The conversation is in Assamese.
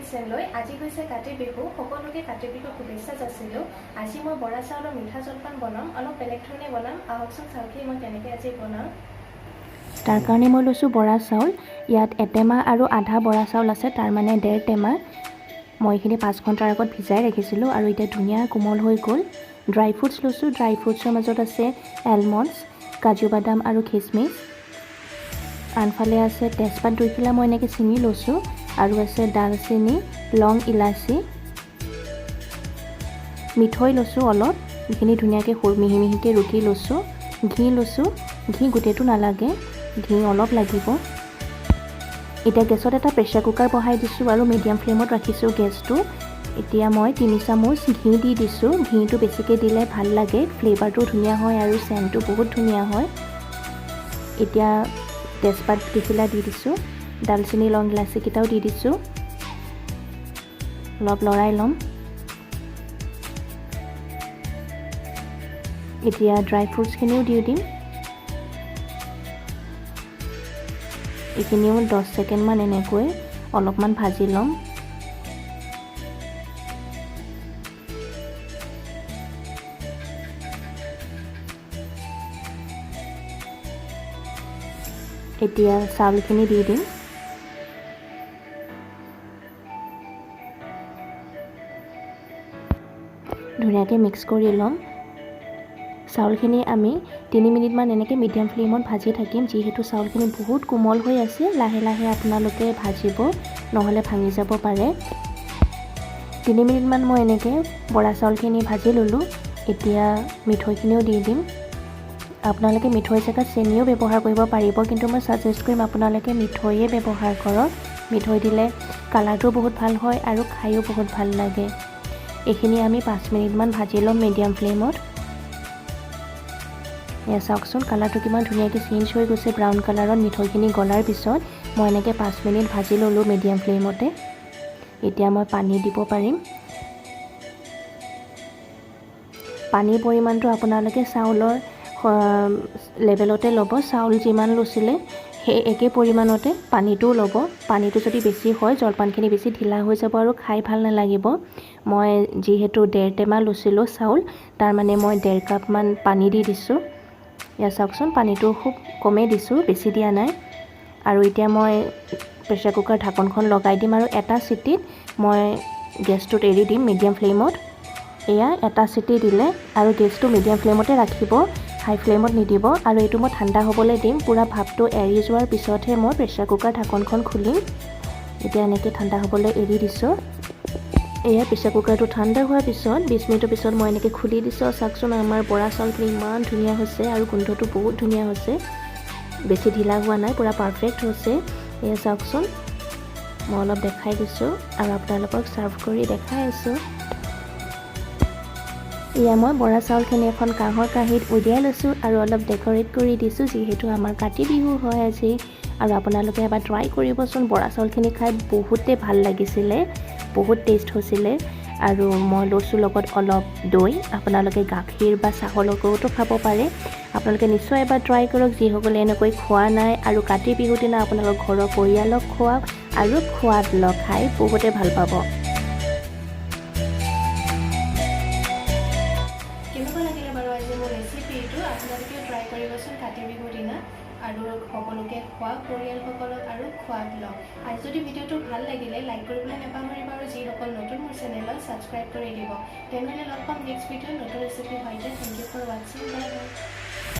কিচেনলৈ। আজি হৈছে কাতি বিহু, সকলোকে কাতি বিহুৰ শুভেচ্ছা যাচিলোঁ। আজি মই বৰা চাউলৰ মিঠা জলপান বনাম, অলপ বেলেগ ধৰণে বনাম। আহকচোন চাউলখিনি মই কেনেকৈ আজি বনাওঁ। তাৰ কাৰণে মই লৈছোঁ বৰা চাউল। ইয়াত এটেমা আৰু আধা বৰা চাউল আছে, তাৰ মানে ডেৰ টেমা। মই এইখিনি 5 ঘণ্টাৰ আগত ভিজাই ৰাখিছিলোঁ আৰু এতিয়া ধুনীয়া কোমল হৈ গ'ল। ড্ৰাই ফ্ৰুটছ লৈছোঁ। ড্ৰাই ফ্ৰুটছৰ মাজত আছে এলমণ্ডছ, কাজু বাদাম আৰু খিচমিচ। আনফালে আছে তেজপাত 2 খিলা মই এনেকৈ ছিঙি লৈছোঁ, আৰু আছে ডালচেনি, লং, ইলাচি। মিঠৈ লৈছোঁ অলপ, এইখিনি ধুনীয়াকৈ মিহি মিহিকৈ ৰুকি লৈছোঁ। ঘি লৈছোঁ, ঘি গোটেইটো নালাগে, ঘি অলপ লাগিব। এতিয়া গেছত এটা প্ৰেছাৰ কুকাৰ বহাই দিছোঁ আৰু মিডিয়াম ফ্লেমত ৰাখিছোঁ গেছটো। এতিয়া মই 3 চামুচ ঘি দি দিছোঁ। ঘিটো বেছিকৈ দিলে ভাল লাগে, ফ্লেভাৰটো ধুনীয়া হয় আৰু চেণ্টটো বহুত ধুনীয়া হয়। এতিয়া তেজপাত কেইখিলা দি দিছোঁ, ডালচেনি, লং, ইলাচিকেইটাও দি দিছোঁ। অলপ লৰাই ল'ম। এতিয়া ড্ৰাই ফ্ৰুটছখিনিও দি দিম। এইখিনিও 10 ছেকেণ্ডমান এনেকৈ অলপমান ভাজি ল'ম। এতিয়া চাউলখিনি দি দিম। ধুনীয়াকৈ মিক্স কৰি ল'ম। চাউলখিনি আমি 3 মিনিটমান এনেকৈ মিডিয়াম ফ্লেমত ভাজি থাকিম। যিহেতু চাউলখিনি বহুত কোমল হৈ আছে, লাহে লাহে আপোনালোকে ভাজিব, নহ'লে ভাঙি যাব পাৰে। 3 মিনিটমান মই এনেকৈ বৰা চাউলখিনি ভাজি ল'লোঁ। এতিয়া মিঠৈখিনিও দি দিম। আপোনালোকে মিঠৈ জেগাত চেনিও ব্যৱহাৰ কৰিব পাৰিব, কিন্তু মই ছাজেষ্ট কৰিম আপোনালোকে মিঠৈয়ে ব্যৱহাৰ কৰক। মিঠৈ দিলে কালাৰটো বহুত ভাল হয় আৰু খায়ো বহুত ভাল লাগে। এইখিনি আমি 5 মিনিটমান ভাজি ল'ম মিডিয়াম ফ্লেমত। এয়া চাওকচোন, কালাৰটো কিমান ধুনীয়াকৈ চেঞ্জ হৈ গৈছে ব্ৰাউন কালাৰত। মিঠৈখিনি গলাৰ পিছত মই এনেকৈ 5 মিনিট ভাজি ল'লোঁ মিডিয়াম ফ্লেমতে। এতিয়া মই পানী দিব পাৰিম। পানীৰ পৰিমাণটো আপোনালোকে চাউলৰ লেভেলতে ল'ব। চাউল যিমান লৈছিলে সেই একে পৰিমাণতে পানীটোও ল'ব। পানীটো যদি বেছি হয় জলপানখিনি বেছি ঢিলা হৈ যাব আৰু খাই ভাল নালাগিব। মই যিহেতু ডেৰ টেমা লৈছিলোঁ চাউল, তাৰমানে মই 1.5 কাপমান পানী দি দিছোঁ। এয়া চাওকচোন, পানীটো খুব কমেই দিছোঁ, বেছি দিয়া নাই। আৰু এতিয়া মই প্ৰেছাৰ কুকাৰ ঢাকনখন লগাই দিম আৰু এটা চিটিত মই গেছটোত এৰি দিম মিডিয়াম ফ্লেমত। এয়া এটা চিটি দিলে আৰু গেছটো মিডিয়াম ফ্লেমতে ৰাখিব, হাই ফ্লেমত নিদিব। আৰু এইটো মই ঠাণ্ডা হ'বলৈ দিম। পূৰা ভাপটো এৰি যোৱাৰ পিছতহে মই প্ৰেছাৰ কুকাৰ ঢাকনখন খুলিম। এতিয়া এনেকৈ ঠাণ্ডা হ'বলৈ এৰি দিছোঁ। এয়া প্ৰেছাৰ কুকাৰটো ঠাণ্ডা হোৱাৰ পিছত 20 মিনিটৰ পিছত মই এনেকৈ খুলি দিছোঁ। চাওকচোন, আমাৰ বৰা চাউলখিনি ইমান ধুনীয়া হৈছে আৰু গোন্ধটো বহুত ধুনীয়া হৈছে। বেছি ঢিলা হোৱা নাই, পূৰা পাৰফেক্ট হৈছে। এয়া চাওকচোন, মই অলপ দেখাই দিছোঁ আৰু আপোনালোকক ছাৰ্ভ কৰি দেখাই আছোঁ। এয়া মই বৰা চাউলখিনি এখন কাঁহৰ কাঁহীত উলিয়াই লৈছোঁ আৰু অলপ ডেক'ৰেট কৰি দিছোঁ, যিহেতু আমাৰ কাতি বিহু হয় আজি। আৰু আপোনালোকে এবাৰ ট্ৰাই কৰিবচোন, বৰা চাউলখিনি খাই বহুতেই ভাল লাগিছিলে, বহুত টেষ্ট হৈছিলে। আৰু মই লৈছোঁ লগত অলপ দৈ। আপোনালোকে গাখীৰ বা চাহৰ লগতো খাব পাৰে। আপোনালোকে নিশ্চয় এবাৰ ট্ৰাই কৰক, যিসকলে এনেকৈ খোৱা নাই। আৰু কাতি বিহুৰ দিনা আপোনালোকৰ ঘৰৰ পৰিয়ালক খুৱাওক আৰু খোৱাদ লওক, খাই বহুতে ভাল পাব। কেনেকুৱা লাগিলে বাৰু আজি মোৰ ৰেচিপিটো? আপোনালোকেও ট্ৰাই কৰিবচোন কাতি বিহুৰ দিনা আৰু সকলোকে খোৱাওক, পৰিয়ালসকলক আৰু খোৱাদ লওক। আজি যদি ভিডিঅ'টো ভাল লাগিলে লাইক কৰিবলৈ নাপাহৰিব আৰু যিসকল নতুন মোৰ চেনেলত ছাবস্ক্ৰাইব কৰি দিব। তেনেহ'লে লগ পাম নেক্সট ভিডিঅ'ত নতুন ৰেচিপিৰ সৈতে। Thank you for watching, bye bye.